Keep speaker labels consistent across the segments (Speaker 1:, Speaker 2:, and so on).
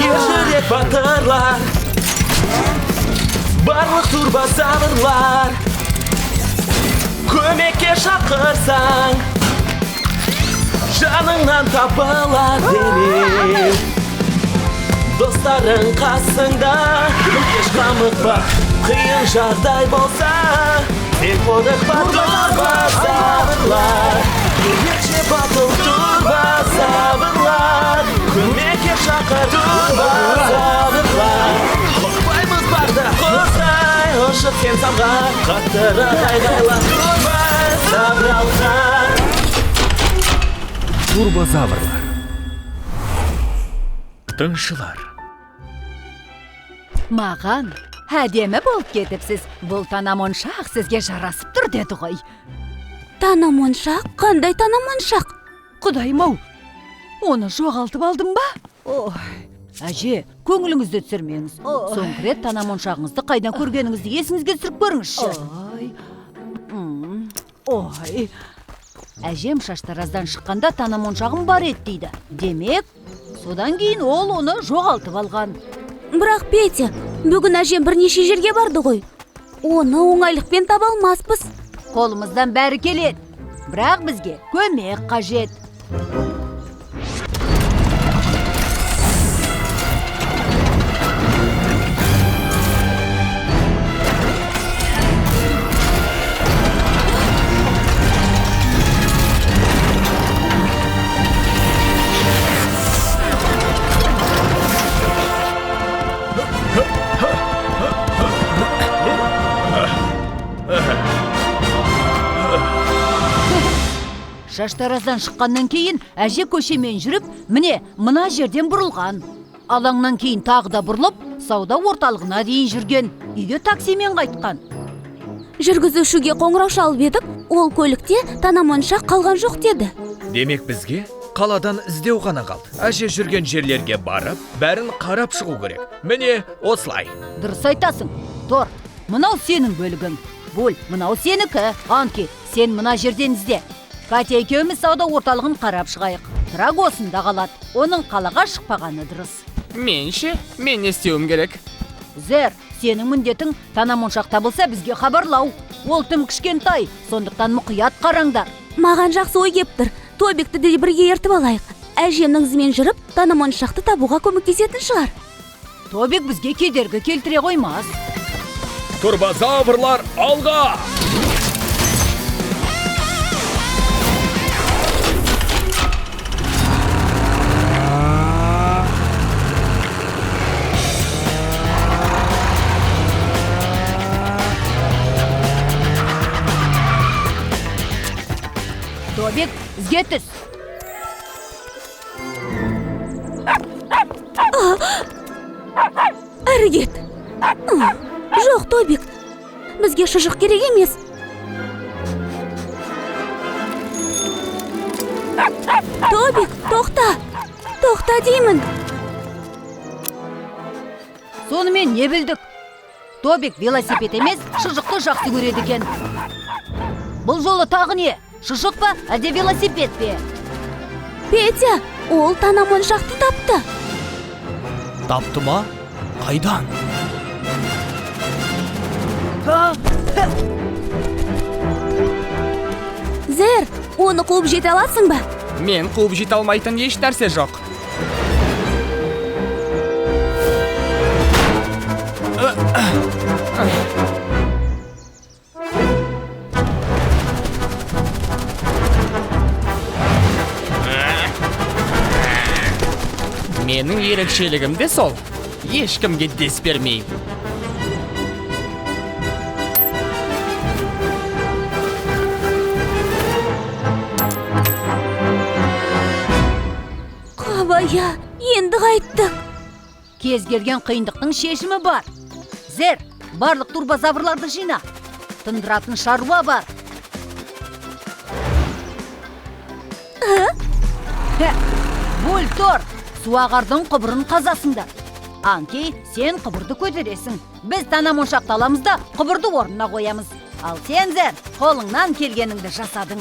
Speaker 1: Ержүрек батырлар, барлық турбозаврлар, көмекке шақырсаң, жаныңнан табылар дереу. Достарың қасыңда, еш қамықпа, қиын жағдай болса, сен қорықпа, турбозаврлар. Ерекше батыл турбозаврлар, көмекке шақыр турбозаврлар. Қорықпаймыз барда, құстай ұшып сен самға, қаттырақ айғайла, турбозавр.
Speaker 2: Турбозаврлар. Тыңшылар.
Speaker 3: Маған әдемі болып кетіпсіз. Бұл танамоншақ сізге жарасып тұр деді ғой.
Speaker 4: Танамоншақ? Қандай танамоншақ?
Speaker 3: Құдайым-ау, оны жоғалтып алдым ба? Ой, әже, көңіліңізді түсірмеңіз. Соңғы рет танамоншағыңызды қайдан көргеніңізді есіңізге түсіріп көріңізші. Ой, ой. Әжем шаштараздан шыққанда танамоншағым бар еді дейді. Демек, содан кейін ол оны жоғалтып алған.
Speaker 4: Бірақ Петя, бүгін әжем бірнеше жерге барды ғой. Оны оңайлықпен таба алмаспыз.
Speaker 3: Қолымыздан бәрі келеді. Бірақ бізге көмек қажет. Шаштараздан шыққаннан кейін әже көшемен жүріп, міне мына жерден бұрылған. Алаңнан кейін тағы да бұрылып, сауда орталығына дейін жүрген. Үйге таксимен қайтқан.
Speaker 4: Жүргізушіге қоңырау шалып едік, ол көлікте танамоншақ қалған жоқ деді.
Speaker 2: Демек бізге қаладан іздеу ғана қалды. Әже жүрген жерлерге барып, бәрін қарап шығу керек. Міне осылай.
Speaker 3: Дұрыс айтасың. Тор, мынау сенің бөлігің. Буль, мынау сенікі. Анки, сен мына жерден ізде. Катя екеуміз сауда орталығын қарап шығайық. Драго осында қалады. Оның қалаға шықпағаны дұрыс.
Speaker 5: Мен ше? Мен не істеуім керек?
Speaker 3: Зер, сенің міндетің танамоншақ табылса бізге хабарлау. Ол тым кішкентай, сондықтан мұқият қараңдар.
Speaker 4: Маған жақсы ой кеп тұр. Тобикті де бірге ертіп алайық. Әжемнің ізімен жүріп, танамоншақты табуға көмектесетін шығар.
Speaker 3: Тобик бізге кедергі келтіре қоймас.
Speaker 2: Турбозаврлар алға!
Speaker 3: Тобик, ізге түс.
Speaker 4: Әрі кет. Жоқ, Тобик, бізге шұжық керек емес. Тобик, тоқта. Тоқта деймін.
Speaker 3: Сонымен не білдік? Тобик велосипед емес, шұжықты жақсы көреді екен. Бұл жолы тағы не? Шұжық па, әлде велосипед пе?
Speaker 4: Петя, ол танамоншақты тапты.
Speaker 6: Тапты ма? Қайдан?
Speaker 4: Зер, оны қуып жете аласың ба?
Speaker 5: Мен қуып жете алмайтын еш нәрсе жоқ. Менің ерекшелігім де сол. Ешкімге дес бермеймін.
Speaker 4: Қабая, енді қайттық.
Speaker 3: Кез келген қиындықтың шешімі бар. Зер, барлық турбозаврларды жина. Тындыратын шаруа бар. Бультор, суағардың құбырын қазасыңдар. Анки, сен құбырды көтересің. Біз танамоншақты аламыз да құбырды орнына қоямыз. Ал сен, Зер, қолыңнан келгеніңді жасадың.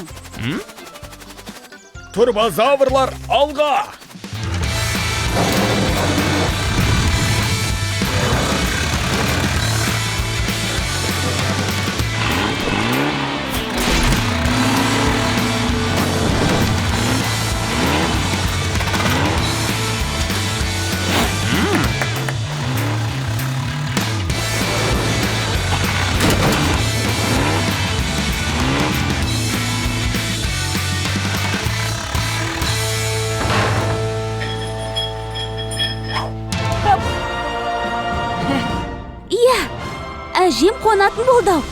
Speaker 2: Турбозаврлар алға!
Speaker 4: Иә, әжем қуанатын болды ау.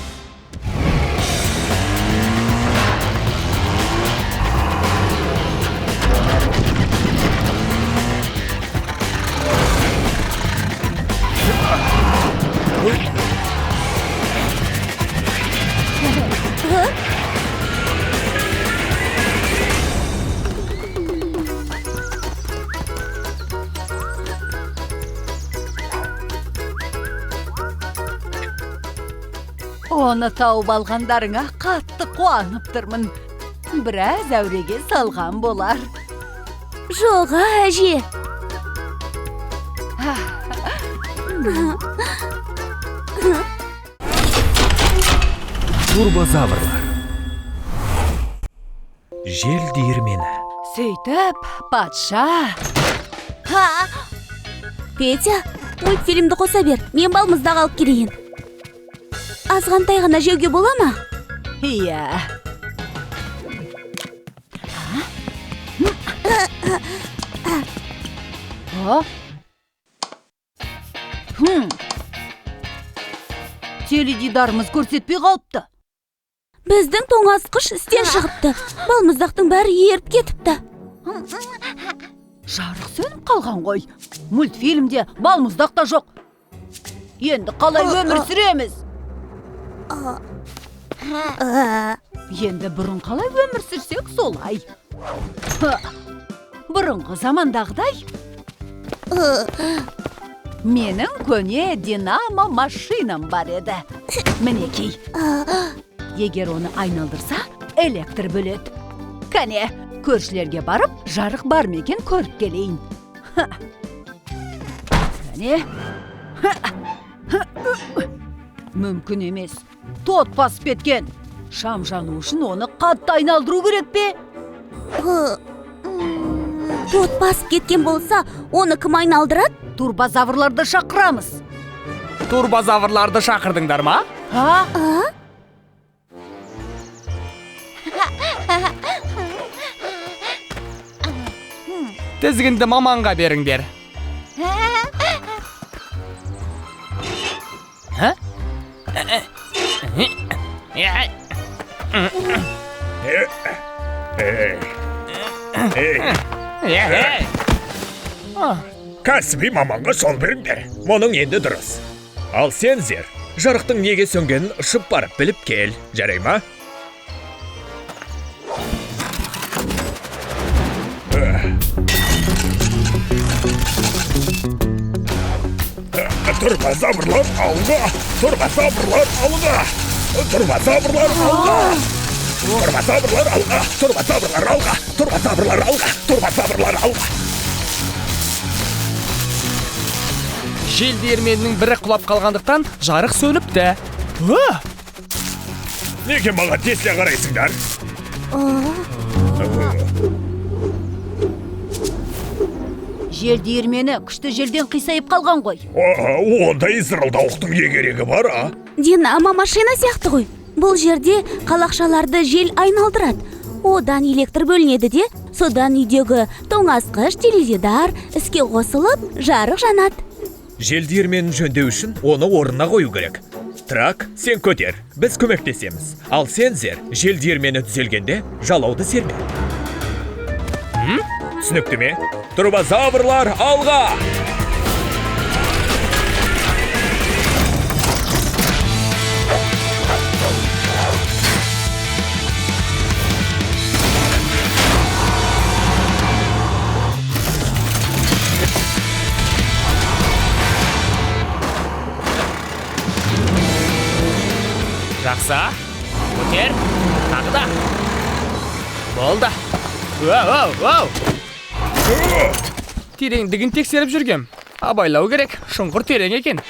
Speaker 3: Оны тауып алғандарыңа қатты қуанып тұрмын. Біраз әуреге салған болар.
Speaker 4: Жоға, әже.
Speaker 2: Турбозаврлар. Жел диірмені.
Speaker 3: Сөйтіп, патша.
Speaker 4: Петя, мультфильмді қоса бер. Мен балмұздақ алып келейін. Азғантай ғана жеуге бола ма?
Speaker 3: Иә. Теледидарымыз көрсетпей қалыпты.
Speaker 4: Біздің тоңазытқыш істен шығыпты. Балмұздақтың бәрі еріп кетіпті.
Speaker 3: Жарық сөніп қалған ғой. Мультфильмде балмұздақ та жоқ. Енді қалай өмір сүреміз? Енді бұрын қалай өмір сүрсек солай. Бұрынғы замандағыдай. Менің көне динамо машинам бар еді. Мінекей. Егер оны айналдырса, электр бөледі. Кәне, көршілерге барып, жарық бар ма екен көріп келейін. Кәне. Мүмкін емес. Тот басып кеткен. Шам жану үшін оны қатты айналдыру керек пе?
Speaker 4: Тот басып кеткен болса, оны кім айналдырады?
Speaker 3: Турбозаврларды шақырамыз.
Speaker 5: Турбозаврларды шақырдыңдар ма?
Speaker 3: А?
Speaker 5: Тізгінді маманға беріңдер.
Speaker 2: Кәсіби маманға жол беріңдер. Мұның енді дұрыс. Ал сен, Зер, жарықтың неге сөнгенін ұшып барып біліп кел. Жарай ма?
Speaker 7: Турбозаврлар алға! Турбозаврлар алға! Турбозаврлар алға! Турбозаврлар алға! Турбозаврлар алға! Турбозаврлар алға! Турбозаврлар алға!
Speaker 5: Жел диірменінің бірі құлап қалғандықтан жарық сөніпті.
Speaker 7: Неге маған тесіле қарайсыңдар?
Speaker 3: Жел диірмені күшті желден қисайып қалған ғой.
Speaker 7: Ондай зырылдауықтың не керегі бар, а?
Speaker 4: Динамо машина сияқты ғой. Бұл жерде қалақшаларды жел айналдырады. Одан электр бөлінеді де, содан үйдегі тоңазытқыш, теледидар іске қосылып, жарық жанады.
Speaker 2: Жел диірменін жөндеу үшін оны орнына қою керек. Трак, сен көтер, біз көмектесеміз. Ал сен, Зер, жел диірмені түзелгенде жалауды серме. Түсінікті ме? Турбозаврлар алға!
Speaker 5: Жақсы. Көтер. Тағы да. Болды. Вау, вау! Тереңдігін тексеріп жүргем. Абайлау керек, шұңқыр терең екен.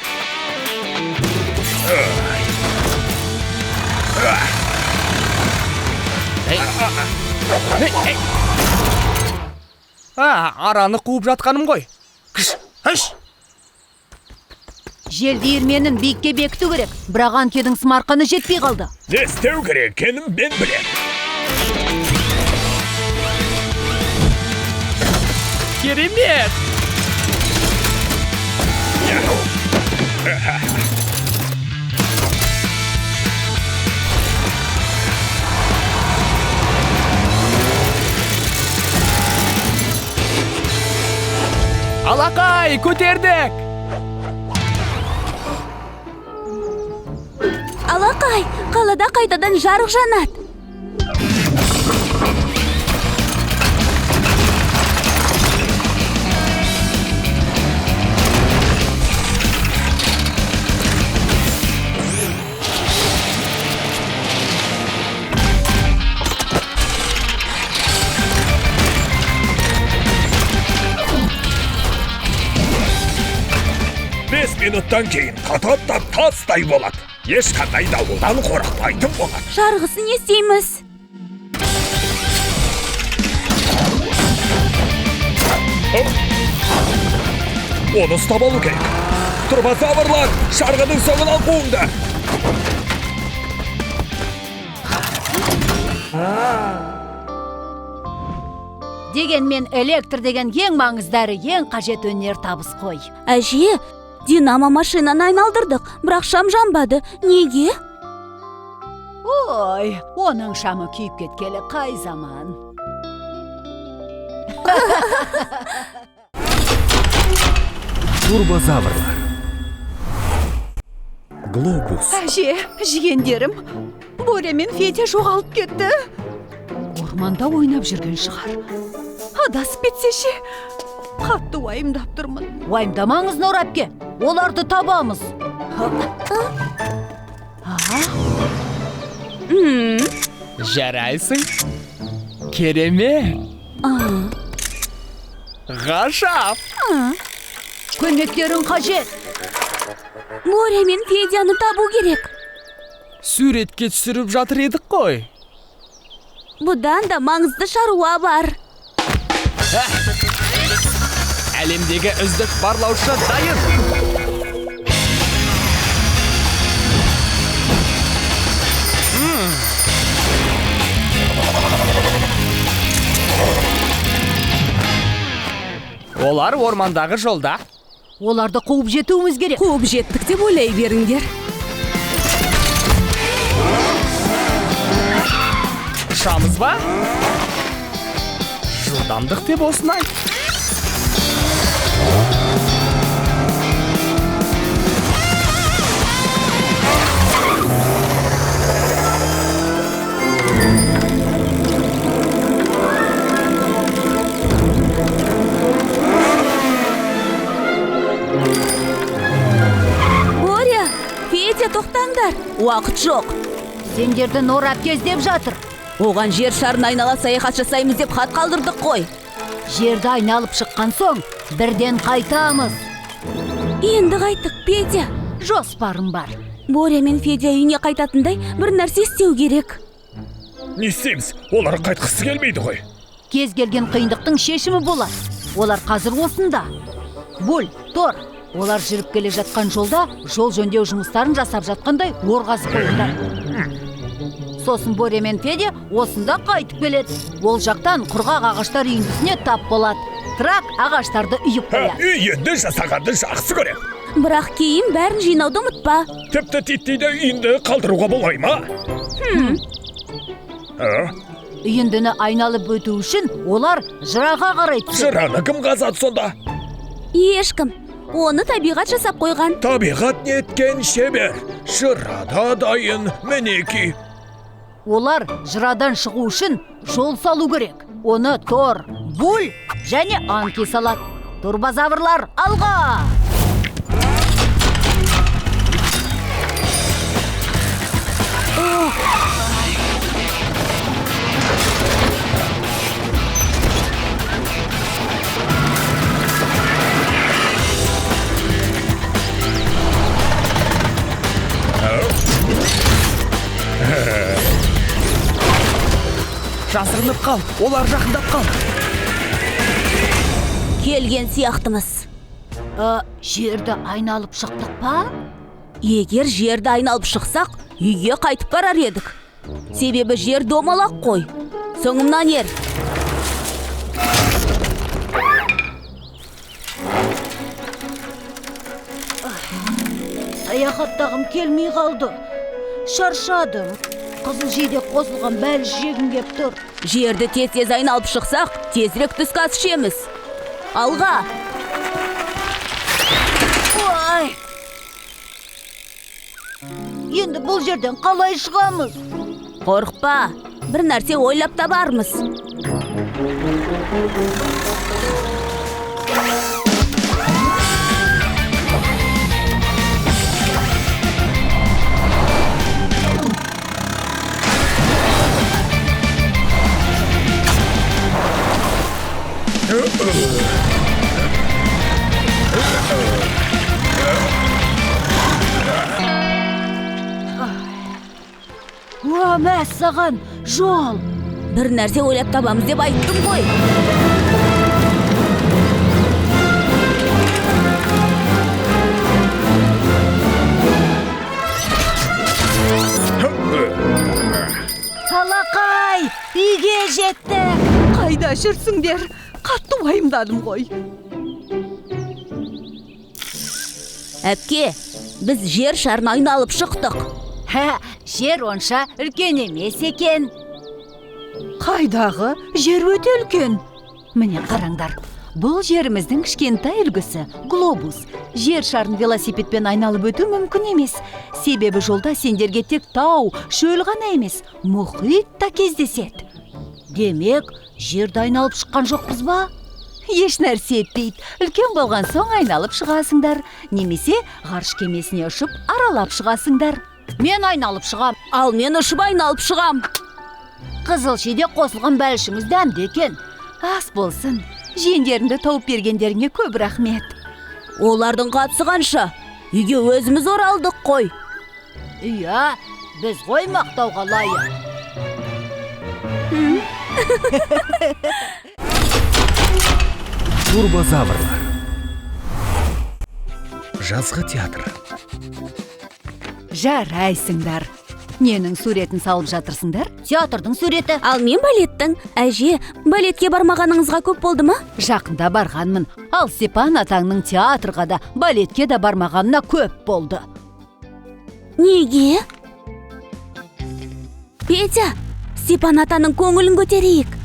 Speaker 5: Араны қуып жатқаным ғой. Кіш, үш!
Speaker 3: Жел диірменін биікке бекіту керек, бірақ Анкидің сымарқаны жетпей қалды.
Speaker 7: Не істеу керек екенін мен білем.
Speaker 5: Керемет! Алақай, көтердік!
Speaker 4: Алақай, қалада қайтадан жарық жанады.
Speaker 7: Минуттан кейін қататтап тастай болады. Ешқандай дауылдан қорықпайтын болады.
Speaker 4: Жарғысын не істейміз?
Speaker 7: Оны ұстап алу керек. Турбозаврлар, шарғының соңынан қуыңдар.
Speaker 3: Дегенмен электр деген ең маңызды әрі ең қажет өнер табыс қой.
Speaker 4: Әже, динамо машинаны айналдырдық, бірақ шам жанбады. Неге?
Speaker 3: Ой, оның шамы күйіп кеткелі қай заман.
Speaker 2: Турбозаврлар. Глобус.
Speaker 3: Әже, жиендерім, Боря мен Федя жоғалып кетті. Орманда ойнап жүрген шығар. Адасып кетсе ше? Қатты уайымдап тұрмын. Уайымдамаңыз, Нұр әпке. Оларды табамыз.
Speaker 5: Жарайсың. Керемет. Ғажап.
Speaker 3: Көмектерің қажет.
Speaker 4: Боря мен Федяны табу керек.
Speaker 5: Суретке түсіріп жатыр едік қой.
Speaker 4: Бұдан да маңызды шаруа бар.
Speaker 5: Әлемдегі үздік барлаушы дайын. Олар ормандағы жолда.
Speaker 3: Оларды қуып жетуіміз керек.
Speaker 8: Қуып жеттік деп ойлай беріңдер.
Speaker 5: Ұшамыз ба? Жылдамдық деп осыны айт.
Speaker 4: Боря, Федя, тоқтаңдар. Уақыт жоқ.
Speaker 3: Сендерді Нұр әпке іздеп жатыр.
Speaker 4: Оған жер шарын айнала саяхат жасаймыз деп хат қалдырдық қой.
Speaker 3: Жерді айналып шыққан соң бірден қайтамыз.
Speaker 4: Енді қайттық, Петя.
Speaker 3: Жоспарым бар.
Speaker 4: Боря мен Федя үйіне қайтатындай бір нәрсе істеу керек.
Speaker 7: Не істейміз? Олар қайтқысы келмейді ғой.
Speaker 3: Кез келген қиындықтың шешімі болады. Олар қазір осында. Буль, Тор, олар жүріп келе жатқан жолда жол жөндеу жұмыстарын жасап жатқандай ор қазып қойыңдар. Сосын Боря мен Федя осында қайтып келеді. Ол жақтан құрғақ ағаштар үйіндісіне тап болады. Трак ағаштарды үйіп қояды.
Speaker 7: Үйінді жасағанды жақсы көрем.
Speaker 4: Бірақ кейін бәрін жинауды ұмытпа.
Speaker 7: Тіпті титтейді үйінді қалдыруға болмай ма?
Speaker 3: Үйіндіні айналып өту үшін олар жыраға қарай түседі.
Speaker 7: Жыраны кім қазады сонда?
Speaker 4: Ешкім. Оны табиғат жасап қойған.
Speaker 7: Табиғат неткен шебер. Жырада дайын, мінекей.
Speaker 3: Олар жырадан шығу үшін жол салу керек. Оны Тор, Буль және Анки салады. Турбозаврлар, алға!
Speaker 5: Жасырынып қал, олар жақындап қалды.
Speaker 4: Келген сияқтымыз.
Speaker 3: Жерді айналып шықтық па?
Speaker 4: Егер жерді айналып шықсақ, үйге қайтып барар едік. Себебі жер домалақ қой. Соңымнан ер.
Speaker 3: Саяхаттағым келмей қалды. Шаршадым. Қызыл жидек қосылған бәліш жегім кеп тұр.
Speaker 4: Жерді тез-тез айналып шықсақ, тезірек түскі ас ішеміз. Алға!
Speaker 3: Ой! Енді бұл жерден қалай шығамыз?
Speaker 4: Қорықпа, бір нәрсе ойлап табармыз.
Speaker 3: О, мәссаған, жол!
Speaker 4: Бір нәрсе ойлап табамыз деп айттым ғой.
Speaker 3: Алақай, үйге жеттік.
Speaker 8: Қайда жүрсіңдер? Қатты уайымдадым ғой.
Speaker 4: Әпке, біз жер шарын айналып шықтық.
Speaker 3: Ха, жер онша үлкен емес екен.
Speaker 8: Қайдағы, жер өте үлкен.
Speaker 3: Міне қараңдар, бұл жеріміздің кішкентай үлгісі, глобус. Жер шарын велосипедпен айналып өту мүмкін емес. Себебі жолда сендерге тек тау, шөл ғана емес, мұхит та кездеседі. Демек, жерді айналып шыққан жоқпыз ба?
Speaker 8: Еш нәрсе етпейді.
Speaker 3: Үлкен болған соң айналып шығасыңдар. Немесе ғарыш кемесіне ұшып аралап шығасыңдар. Мен айналып шығам.
Speaker 4: Ал мен ұшып айналып шығам.
Speaker 3: Қызыл шиде қосылған бәлішіңіз дәмді екен.
Speaker 8: Ас болсын. Жиендерімді тауып бергендеріңе көп рахмет.
Speaker 4: Олардың қатысы қанша? Үйге өзіміз оралдық қой.
Speaker 3: Иә, біз ғой мақтауға лайық.
Speaker 2: Турбозаврлар. Жазғы театр.
Speaker 8: Жарайсыңдар. Ненің суретін салып жатырсыңдар?
Speaker 3: Театрдың суреті.
Speaker 4: Ал мен балеттің. Әже, балетке бармағаныңызға көп болды ма?
Speaker 3: Жақында барғанмын. Ал Степан атаңның театрға да, балетке де бармағанына көп болды.
Speaker 4: Неге? Петя, Степан атаның көңілін көтерейік.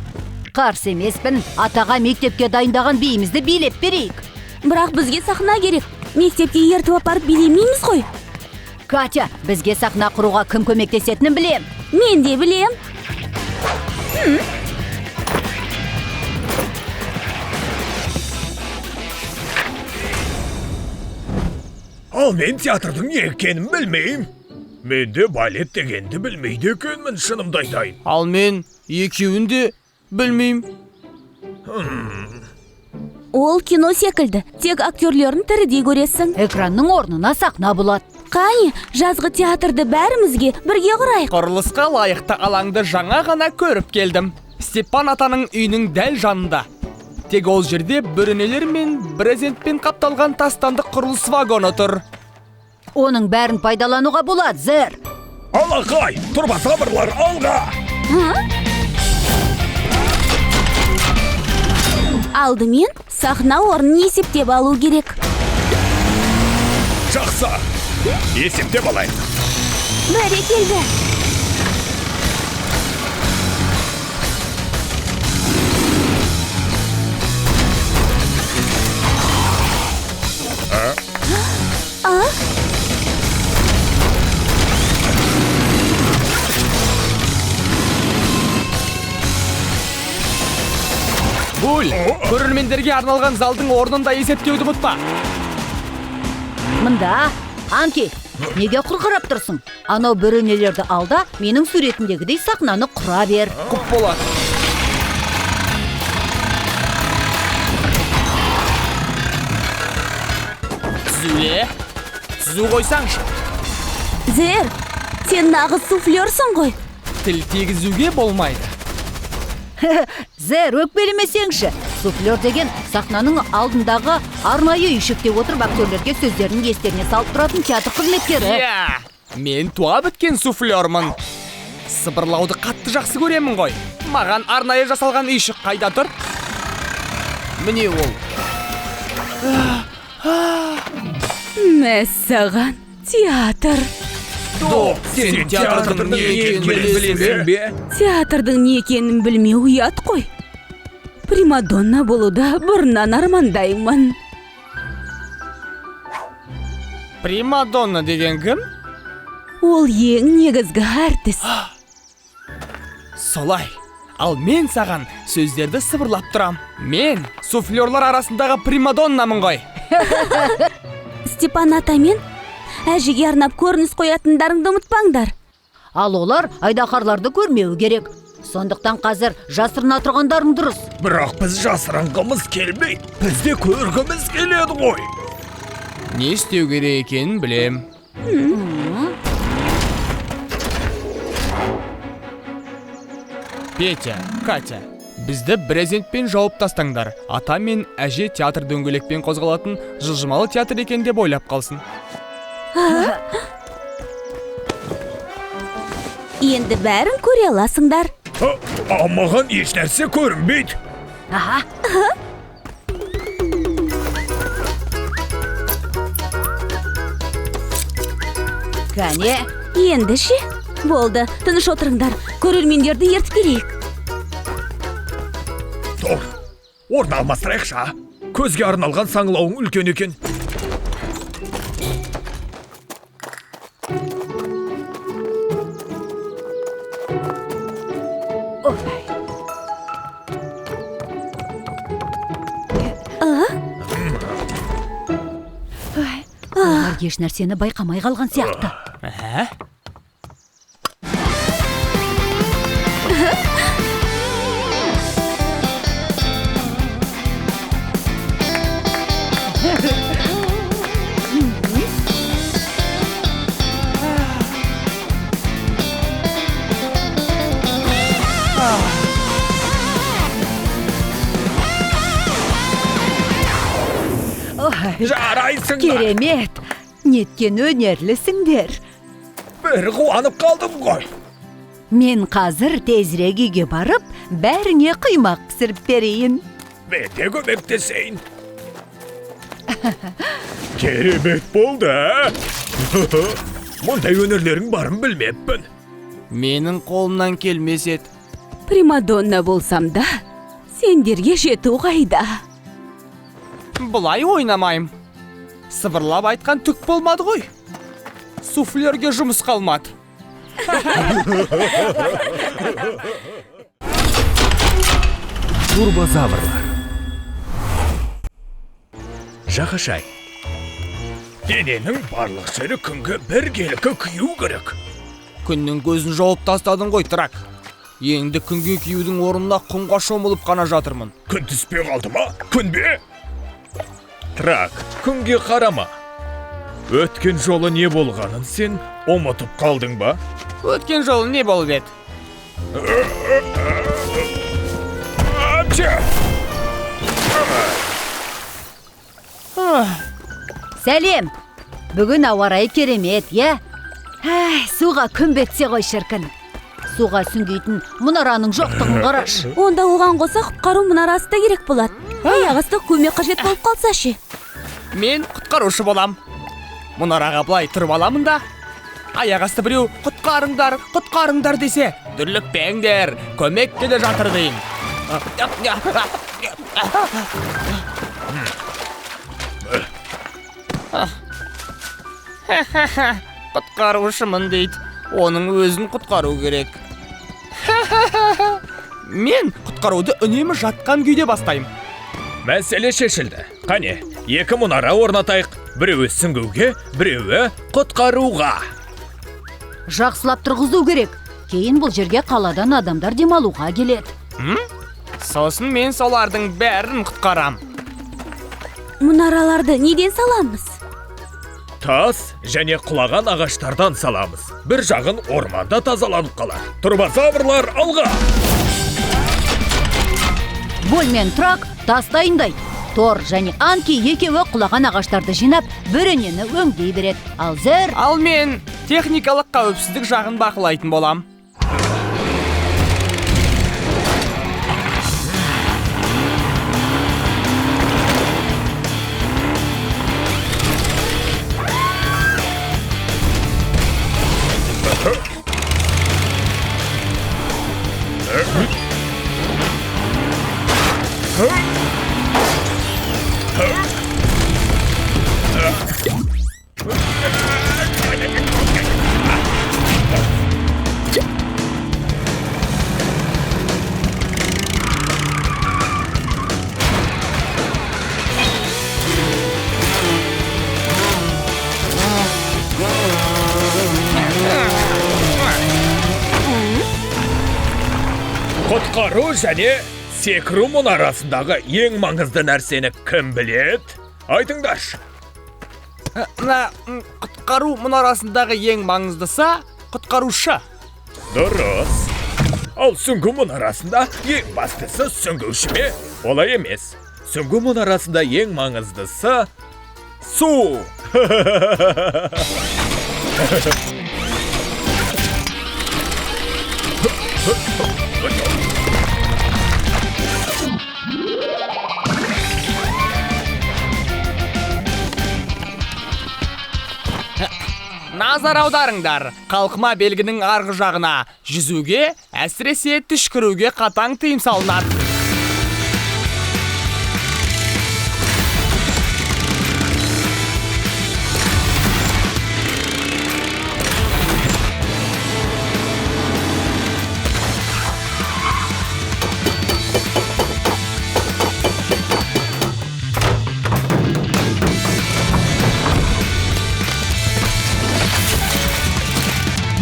Speaker 3: Қарсы емеспін. Атаға мектепке дайындаған биімізді билеп берейік.
Speaker 4: Бірақ бізге сахна керек. Мектепке ертіп апарып билемейміз ғой.
Speaker 3: Катя, бізге сахна құруға кім көмектесетінін білем.
Speaker 4: Мен де білем.
Speaker 7: Ал мен театрдың не екенін білмеймін. Мен де балет дегенді білмейді екенмін, шынымды айтайын.
Speaker 5: Ал мен екеуін де білмеймін.
Speaker 4: Ол кино секілді, тек актерлерін тірідей көресің.
Speaker 3: Экранның орнына сахна болады.
Speaker 4: Қане, жазғы театрды бәрімізге бірге құрайық.
Speaker 5: Құрылысқа лайықты алаңды жаңа ғана көріп келдім. Степан атаның үйінің дәл жанында. Тек ол жерде бөренелер мен брезентпен қапталған тастанды құрылыс вагоны тұр.
Speaker 3: Оның бәрін пайдалануға болады, Зер.
Speaker 7: Алақай, турбозаврлар алға!
Speaker 4: Алдымен сахна орнын есептеп алу керек.
Speaker 7: Жақсы, есептеп алайық.
Speaker 4: Бәрекелді.
Speaker 5: Буль, көрермендерге арналған залдың орнын да есептеуді ұмытпа.
Speaker 3: Мында, Анки, неге құр қарап тұрсың? Анау бөренелерді ал да, менің суретімдегідей сахнаны құра бер.
Speaker 5: Құп болады. Түзуле, түзу қойсаңшы.
Speaker 4: Зер, сен нағыз суфлерсің ғой.
Speaker 5: Тіл тигізуге болмайды.
Speaker 3: Зер, өкпелемесеңші. Суфлер деген сахнаның алдындағы арнайы үйшікте отырып актерлерге сөздерін естеріне салып тұратын театр қызметкері.
Speaker 5: Иә, мен туа біткен суфлермін. Сыбырлауды қатты жақсы көремін ғой. Маған арнайы жасалған үйшік қайда тұр? Міне ол.
Speaker 4: Мәссаған, театр.
Speaker 5: Доп, сен театрдың не екенін білесің бе?
Speaker 4: Театрдың не екенін білмеу ұят қой. Примадонна болуды бұрыннан армандаймын.
Speaker 5: Примадонна деген кім?
Speaker 4: Ол ең негізгі әртіс.
Speaker 5: Солай. Ал мен саған сөздерді сыбырлап тұрам. Мен суфлерлар арасындағы примадоннамын ғой.
Speaker 4: Степан ата мен әжеге арнап көрініс қоятындарыңды ұмытпаңдар.
Speaker 3: Ал олар айдаһарларды көрмеуі керек. Сондықтан қазір жасырына тұрғандарың дұрыс.
Speaker 7: Бірақ біз жасырынғымыз келмейді. Біз де көргіміз келеді ғой.
Speaker 5: Не істеу керек екенін білем. Петя, Катя, бізді брезентпен жауып тастаңдар. Ата мен әже театр дөңгелекпен қозғалатын жылжымалы театр екен деп ойлап қалсын.
Speaker 4: Енді бәрін көре аласыңдар.
Speaker 7: Маған еш нәрсе көрінбейді.
Speaker 3: Аха. Кәне.
Speaker 4: Енді ше? Болды, тыныш отырыңдар. Көрермендерді ертіп келейік.
Speaker 7: Тор, орын алмастырайықшы. Көзге арналған саңылауың үлкен екен.
Speaker 3: Олар еш нәрсені байқамай қалған сияқты.
Speaker 7: Жарайсыңдар.
Speaker 8: Керемет. Неткен өнерлісіңдер.
Speaker 7: Бір қуанып қалдым ғой.
Speaker 8: Мен қазір тезірек үйге барып, бәріңе құймақ пісіріп берейін.
Speaker 7: Мен де көмектесейін. Керемет болды, ә? Мұндай өнерлерің барын білмеппін.
Speaker 5: Менің қолымнан келмес еді.
Speaker 4: Примадонна болсам да, сендерге жету қайда?
Speaker 5: Бұлай ойнамайым. Сыбырлап айтқан түк болмады ғой. Суфлерге жұмыс қалмады.
Speaker 2: Турбозаврлар. Жақашай.
Speaker 7: Дененің барлық жері күнге біркелкі күю керек.
Speaker 5: Күннің көзін жауып тастадың ғой, Трак. Енді күнге күюдің орнына құмға шомылып қана жатырмын.
Speaker 7: Күн түспей қалды ма? Күн бе?
Speaker 2: Трак, күнге қарама. Өткен жолы не болғанын сен ұмытып қалдың ба?
Speaker 5: Өткен жолы не болып еді?
Speaker 3: Сәлем! Бүгін ауа райы керемет, иә? Суға күн бетсе ғой шіркін. Суға сүңгитін мұнараның жоқтығын қарашы.
Speaker 4: Онда оған қоса құтқару мұнарасы да керек болады. Аяқ асты көмек қажет болып қалса ше?
Speaker 5: Мен құтқарушы болам. Мұнараға былай тұрып аламын да, аяқ асты біреу құтқарыңдар, құтқарыңдар десе, дүрлікпеңдер, көмек келе жатыр деймін. Құтқарушымын дейді. Оның өзін құтқару керек. Мен құтқаруды үнемі жатқан күйде бастаймын.
Speaker 2: Мәселе шешілді. Қане, екі мұнара орнатайық. Біреуі сүңгуге, біреуі құтқаруға.
Speaker 3: Жақсылап тұрғызу керек. Кейін бұл жерге қаладан адамдар демалуға келеді.
Speaker 5: Сосын мен солардың бәрін құтқарам.
Speaker 4: Мұнараларды неден саламыз?
Speaker 2: Тас және құлаған ағаштардан саламыз. Бір жағын орманда тазаланып қалар. Турбозаврлар алға!
Speaker 3: Буль мен Трак тас дайындайды. Тор және Анки екеуі құлаған ағаштарды жинап, бөренені өңдей береді. Ал Зер...
Speaker 5: Ал мен техникалық қауіпсіздік жағын бақылайтын болам.
Speaker 2: Құтқару және секіру мұнарасындағы ең маңызды нәрсені кім біледі? Айтыңдаршы.
Speaker 5: Құтқару мұнарасындағы ең маңыздысы құтқарушы.
Speaker 2: Дұрыс. Ал сүңгу мұнарасында ең бастысы сүңгуші ме? Олай емес. Сүңгу мұнарасында ең маңыздысы су.
Speaker 5: Назар аударыңдар, қалқыма белгінің арғы жағына жүзуге, әсіресе түшкіруге қатаң тыйым салынады.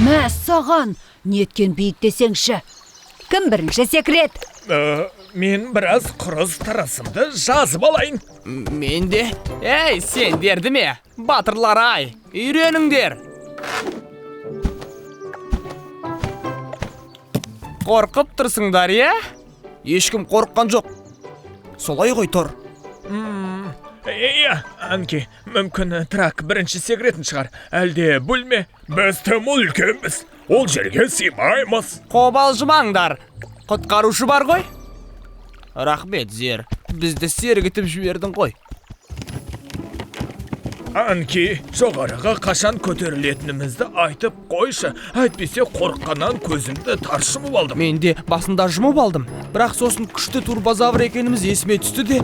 Speaker 3: Мәссаған, неткен биік десеңші. Кім бірінші секіреді?
Speaker 2: Мен біраз құрыз тырысымды жазып алайын.
Speaker 5: Мен де. Ей, сендерді ме? Батырлар ай, үйреніңдер. Қорқып тұрсыңдар, е? Ешкім қорыққан жоқ. Солай ғой, Тор.
Speaker 2: Иә, Анки, мүмкін Трак бірінші секіретін шығар. Әлде бөлме? Біз тым үлкенбіз. Ол жерге сыймаймыз.
Speaker 5: Қобалжымаңдар. Құтқарушы бар ғой. Рахмет, Зер. Бізді сергітіп жібердің ғой.
Speaker 2: Анки, жоғарыға қашан көтерілетінімізді айтып қойшы. Әйтпесе қорыққаннан көзімді тарс жұмып алдым.
Speaker 5: Мен де басында жұмып алдым. Бірақ сосын күшті турбозавр екеніміз есіме түсті де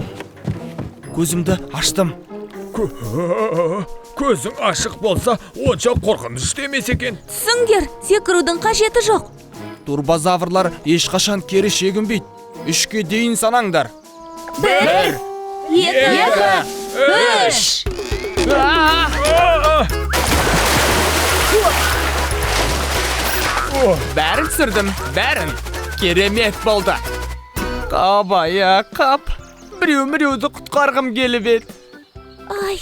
Speaker 5: көзімді аштым.
Speaker 2: Көзің ашық болса, онша қорқынышты емес екен.
Speaker 4: Түсіңдер, секірудің қажеті жоқ.
Speaker 5: Турбозаврлар ешқашан кері шегінбейді. 3-ке дейін санаңдар.
Speaker 4: 1, 2, 3.
Speaker 5: Бәрін түсірдім, бәрін. Керемет болды. Қабая қап. Біреу-міреуді құтқарғым келіп еді.
Speaker 4: Ай,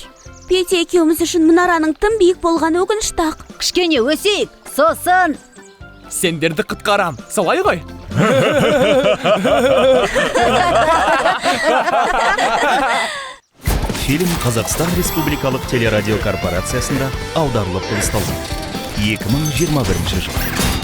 Speaker 4: Петя екеуміз үшін мұнараның тым биік болғаны өкінішті-ақ.
Speaker 3: Кішкене өсейік, сосын.
Speaker 5: Сендерді құтқарам, солай ғой?
Speaker 9: Фильм Қазақстан Республикалық телерадиокорпорациясында аударылып дыбысталды. 2021 жылы.